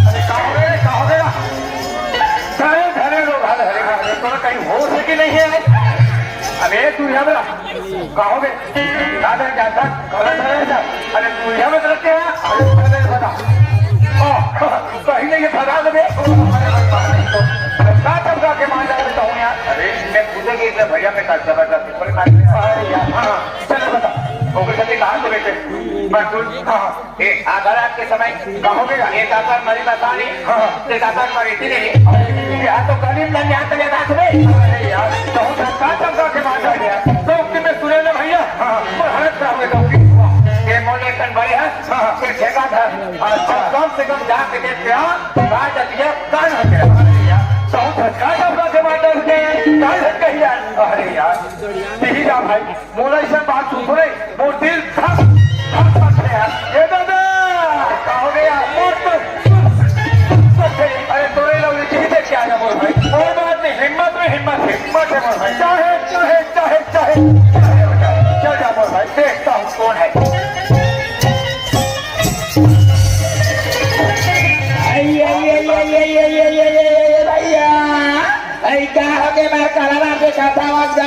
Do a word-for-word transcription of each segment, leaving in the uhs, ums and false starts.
अरे का हो गया, का हो गया? सारे धरे लोग, अरे, अरे, अरे, तोला कहीं होश है कि नहीं है? अबे तू यहाँ मेरा, का हो गया? का धरे जाता? कौन धरे जाता? अरे तू यहाँ में रहते हैं? अरे, अरे, बता। ओ, कहीं नहीं है, भगा दे बे। अरे, का चमका के मार डाल देता हूँ यार? अरे, मैं पूछे कि इतने भैया में का जबरदस्त थोड़ी मार। अरे यार, हाँ, हाँ, चलो बता। ओकर साथे कहाँ से बेटे? बस तू, हाँ, हाँ। ए, आधा रात के समय का हो गया? एक आकर मरी मसानी, हाँ, हाँ। एक आकर मरी थी नहीं। अरे, यहाँ तो गली में यहाँ तले रात में। अरे यार, तो हम का चमका के मार डाल दिया। तो उतने में सुने ना भैया, हाँ, हाँ। पर हरत साहब ने तो की हुआ। ये मोले कन बड़े हैं, हाँ, हाँ। ये ठेका था। अच्छा। कम से कम जाके देख के आ, कहाँ जाती है, कहाँ जाती है? अरे यार, तो हम का चमका के मार डाल दिया, कहाँ जाती है यार? अरे यार, यही जा भाई। मोला ऐसा बात सुन रे, मोर दिल धक धक करथे यार। ए दादा, का हो गया? मोर तो अरे तोरे लौली जी देख के आ जा मोर भाई। कोई बात नहीं, हिम्मत में हिम्मत है, हिम्मत है मोर भाई। चाहे, चाहे, चाहे, चाहे, चाहे हो जाए। चल जा मोर भाई, देखता हूँ कौन है। आई, आई, आई, भैया। अरे का हो के मैं करवा के खाता वगा?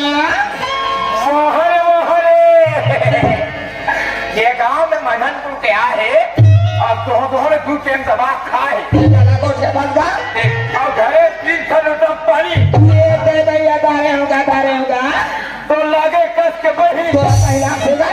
मोहरे, मोहरे। ये गांव में मदन तू क्या है? अब तो दोहरे दू टाइम दबा खाए। ये गला को से बंदा? और घरे तीन सौ लीटर पानी। ये दे भैया, धारे होगा, धारे होगा। तो लागे कस के बही। तो पहला होगा।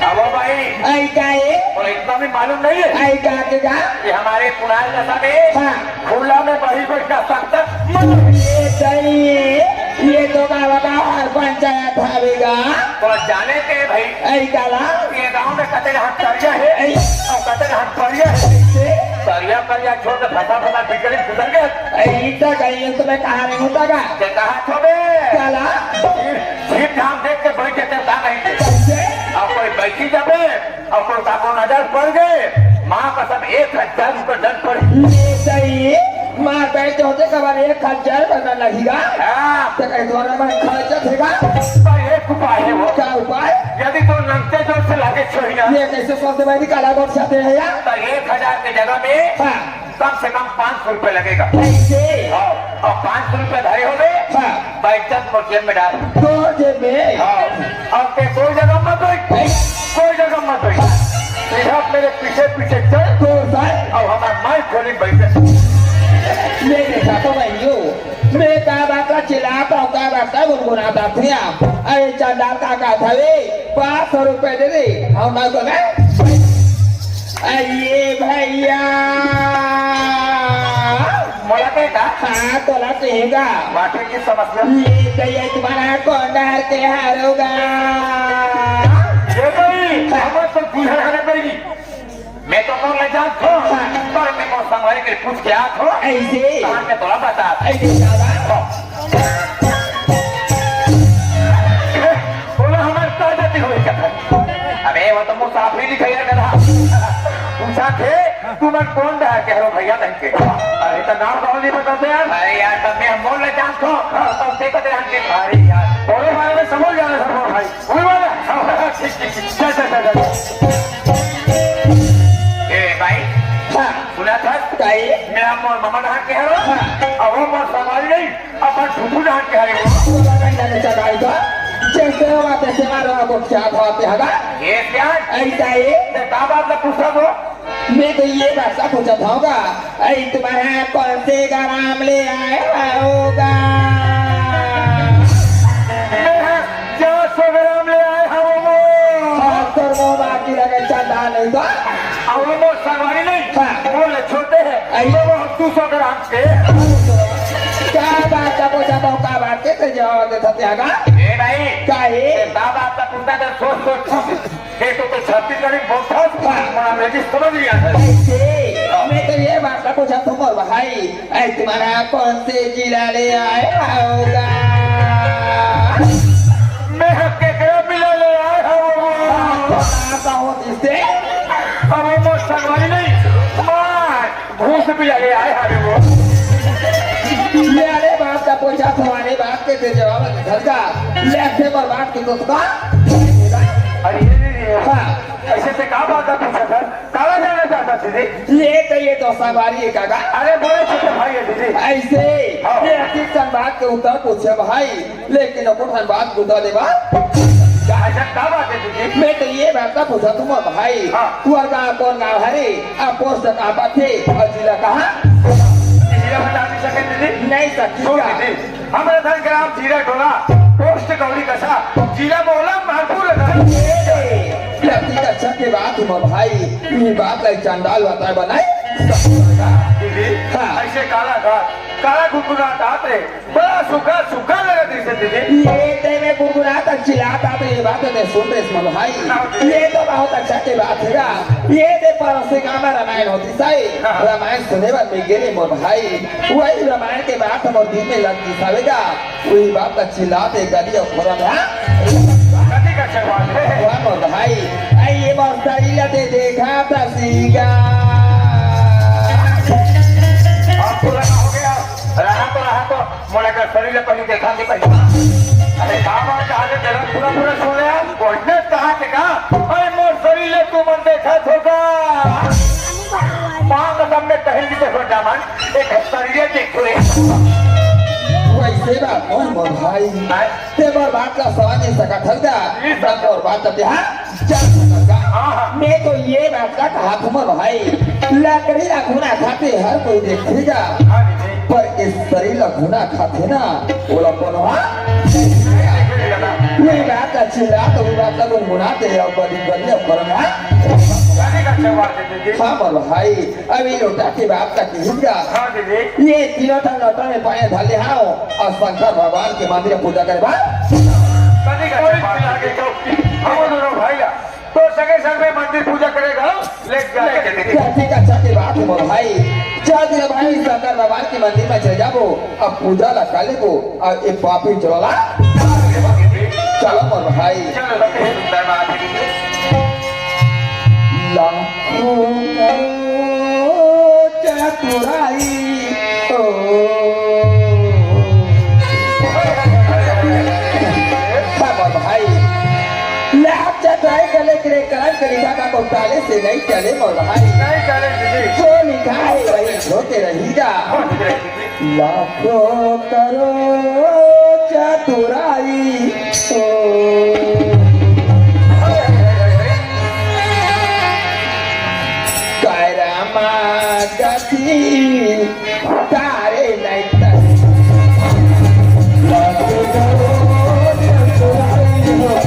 अब भाई। आई का है? और इतना भी मालूम नहीं है। आई का के का? कि हमारे पुराने नशा में हाँ। खुला में बही बैठना सख्त मना है। ये सही है। ये तो बाबा का हर पंचायत हवेगा। तो जाने के भाई। आई काला। ये गांव में कते हाथ करिया है। आई। और कते हाथ करिया है। से? करिया, करिया छोड़ के फंसा, फंसा बिजली गुजर गया। आई तो गई है, तुम्हें कहा नहीं होता का? ये कहा छोड़े? काला। फिर, फिर ध्यान देख के बैठ के चलता नहीं। कैसे? और कोई बैठी जाबे, अउ कोई काको नजर पड़ गए, माँ कसम एक हजार रुपये दंड पड़े। ये सही, मार बैठ होते कबर एक हजार रुपये दंड लगेगा। हाँ। तो कहीं द्वारा में खर्च देगा। तो एक उपाय है वो। क्या उपाय? यदि तो नंगते जोर से लागे छोड़िया। ये कैसे सोचते भाई काला गोट जाते हैं यार? तो एक हजार के जगह में हाँ। कम से कम पाँच सौ रुपये लगेगा। कैसे? हाँ, और पाँच सौ रुपये धरे हो गए, हाँ। बाइज्जत मोर जेब में डाल। तो जेब में? हाँ, और ते कोई जगह मत होई, नहीं। कोई जगह मत होई। सीधा मेरे पीछे पीछे चल, तो सर? और हमारे माई खोली बैठे। ये देखा तो भाई यो, मैं का बात का चिल्लाता हूँ, का बात का गुनगुनाता थे आप। अरे चंडाल का कहा था रे, पाँच सौ रुपये दे दे, हम ना तो मैं अरे भैया। मोला कहे का? हाँ, तोला कहेगा। बाटे की समस्या? ये तो ये तुम्हारा कौन डर के हारोगा? ये भाई, हम तो दूल्हा खाने पड़ेगी। मैं तो मोर ले जात हो, हाँ। पर मैं मोर संगवारी के पूछ के आत हो। ऐसे? कहाँ मैं तोला बता। ऐसे ज्यादा? बोला हमारे ताजा दिल हो जाता। अबे वो तो मुसाफिर ही खैर गधा। पूछा थे, तुमन कोन डहर के हरो भैया कहिके। अरे त नाम गाँव नहीं बताते यार। अरे यार, तब मैं हम बोल रहे जान को। हाँ। तब देखते रहन के। अरे यार। बोलो बारे में समझ जाना सब भाई। वही वाला। हाँ, हाँ, हाँ, ठीक, ठीक, ठीक। चल, चल, चल, चल। ए भाई। हाँ। सुना था? भाई। मैं हम ममा डहर के हरो। हाँ। अब वो मोर समाज नहीं। अपन फुफू डहर के हरे वो। तोला कहीं ना चढ़ाई बा। जैसे होगा तैसे मारो, अब क्या भाव पे हगा? ये क्या? ऐसा है। ते का बात ला पूछा वो? मैं तो ये बात ला पूछा था होगा। ऐ तुम्हारा कौन से ग्राम ले आए होगा? मैं चार सौ ग्राम ले आए हूँ वो। हाँ, तो वो बाकी लगे चार ता नहीं तो। अब वो मोर संगवारी नहीं, हाँ। मोर ले छोटे है। अइयो। वो हम दू सौ ग्राम के। का बात का पूछा तो का बात के ते जवाब देता त्यागा? ए भाई। का है? ए, का बात का पूछा तो सोच सोच। ए, तो, तो छत्तीसगढ़ी बोलता है, हाँ। मैं अंग्रेजी समझ लिया है। ऐसे, मैं तो ये बात का पूछा तो मोर भाई, ऐ तुम्हारा कौन से जिला ले आए होगा? मैं हक के करा मिला ले आए हूँ। कहाँ का हो जिससे? अब वो मोर संगवारी नहीं, मार, घूस भी ले आए हवे वो। ये अरे बाप का पूछा तुम्हारे बाप के दे जवाब घर का, ले आते बर्बाद की तो का? अरे, ये नहीं, नहीं, हाँ। ऐसे से का बात है पूछा था? काला जाना चाहता दीदी? ये तो, ये तो संगवारी है काका। अरे बोले छोटे भाई है दीदी। ऐसे, हाँ। ये अतीत संवाद के उत्तर पूछे भाई, लेकिन अब हम बात बुझा देवा। अच्छा, का बात है दीदी? मैं तो ये बात का पूछा तुम भाई, हाँ। तू और गाँव कौन गाँव हरे, आप पोस्ट का पाथे और जिला कहाँ? जिला बता नहीं सके दीदी? नहीं सकी सुन का? दीदी, हमरे धन ग्राम जीरा टोला, पोस्ट गौरी कसा, जिला मोहला मानपुर है। ए, ये अति अच्छा के बात हुआ भाई, ये बात है चंडाल बताए बनाए। दीदी, हाँ। ऐसे काला घाट, काला गुनगुनात आत रे, बड़ा सूखा, सूखा लगा जैसे दीदी। ये ते में गुनगुनात और चिल्लात आत रे, ये बात तो मैं सुन रहे इसमें भाई। हाँ, दीदी। ये तो बहुत अच्छा के बात है। ये ते पड़ोसी गाँव में रामायण होती सही, हाँ। रामायण सुने बर मिल गए मोर भाई। वही रामायण के बात हमर दिल में लग गिसावेगा, वही बात ला चिल्लात एक गली अउ खोरा में, हाँ? कथी का चलवा दे? वाह मोर भाई, आई ये मोर सरीला ते देखा त सीगा। अब पुराना हो गया, रहा तो रहा तो, मोला का सरीला पहले देखा दे पहले। अरे का बात कहा दे, तेरा पूरा पूरा सुन ले, कोई ने कहा के का? अरे मोर सरीला तू मन देखा थोका। माँ कसम में कहीं भी देखो जामन, एक सरिये देख रे। वैसे बात मोर, मोर भाई। आय? ते मोर बात ला समझ नहीं सकत हल का? नहीं समझ। मोर बात ला ते, हाँ? जान सकत का? हाँ, हाँ। मैं तो ये बात ला कहा था मोर भाई। लकड़ी ला घुना खाते हर कोई देखेगा। हाँ, नहीं, नहीं। पर इस सरीर ला घुना खाते ना, ओला कोनो, हाँ? नहीं देखेगा ना। ये बात ला चिल्ला तो वो बात ला गुनगुनाते अब बड़ी बड़ी अब करो ना। गाने का जवाब दे दीजिए। हाँ मोर भाई। अभी लोटा के बाप का किहिस गा। हाँ दीदी। ये तीनों ठन लोटा में पानी धर ले हाव अउ शंकर भगवान के मंदिर में पूजा करे बा। कभी का कोई चपाल चिल्ला के चौकी। हम दोनों भाई ला। तो संगे संग में मंदिर पूजा करेगा। ले जा के दीदी। क्या ठीक अच्छा के बात है मोर भाई। चल दिया भाई शंकर भगवान के मंदिर में चल जाबो। अब पूजा ला कर लेबो। अउ एक पापी चोला। चलो मोर भाई। चलो, रखे सुंदर बात है दीदी। लाखों करोड़ चतुराई ओ। हाँ, मोर भाई। लाख चतुराई गले के रे करम के लिखा का को ताले से नहीं चले मोर भाई। नहीं चले दीदी। जो लिखा है वही होते रहीगा। होते रहीगा। लाखों करोड़ चतुराई ओ। करमा गति तारे नहीं तरे। लाखों करोड़ चतुराई ओ।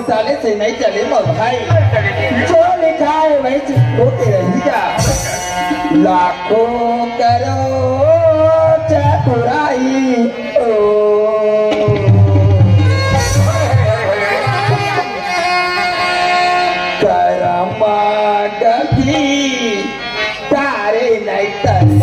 साले से नहीं चले मोर भाई, जो लिखा है वही चीज होते रही जा। लाखों करोड़ चतुराई ओ, करमा गति तारे नहीं तारे।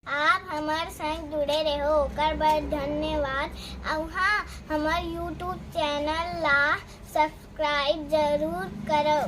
आप हमर संग जुड़े रहो, ओकर बर धन्यवाद। अउ हाँ, हमर YouTube चैनल ला सब्सक्राइब जरूर करो।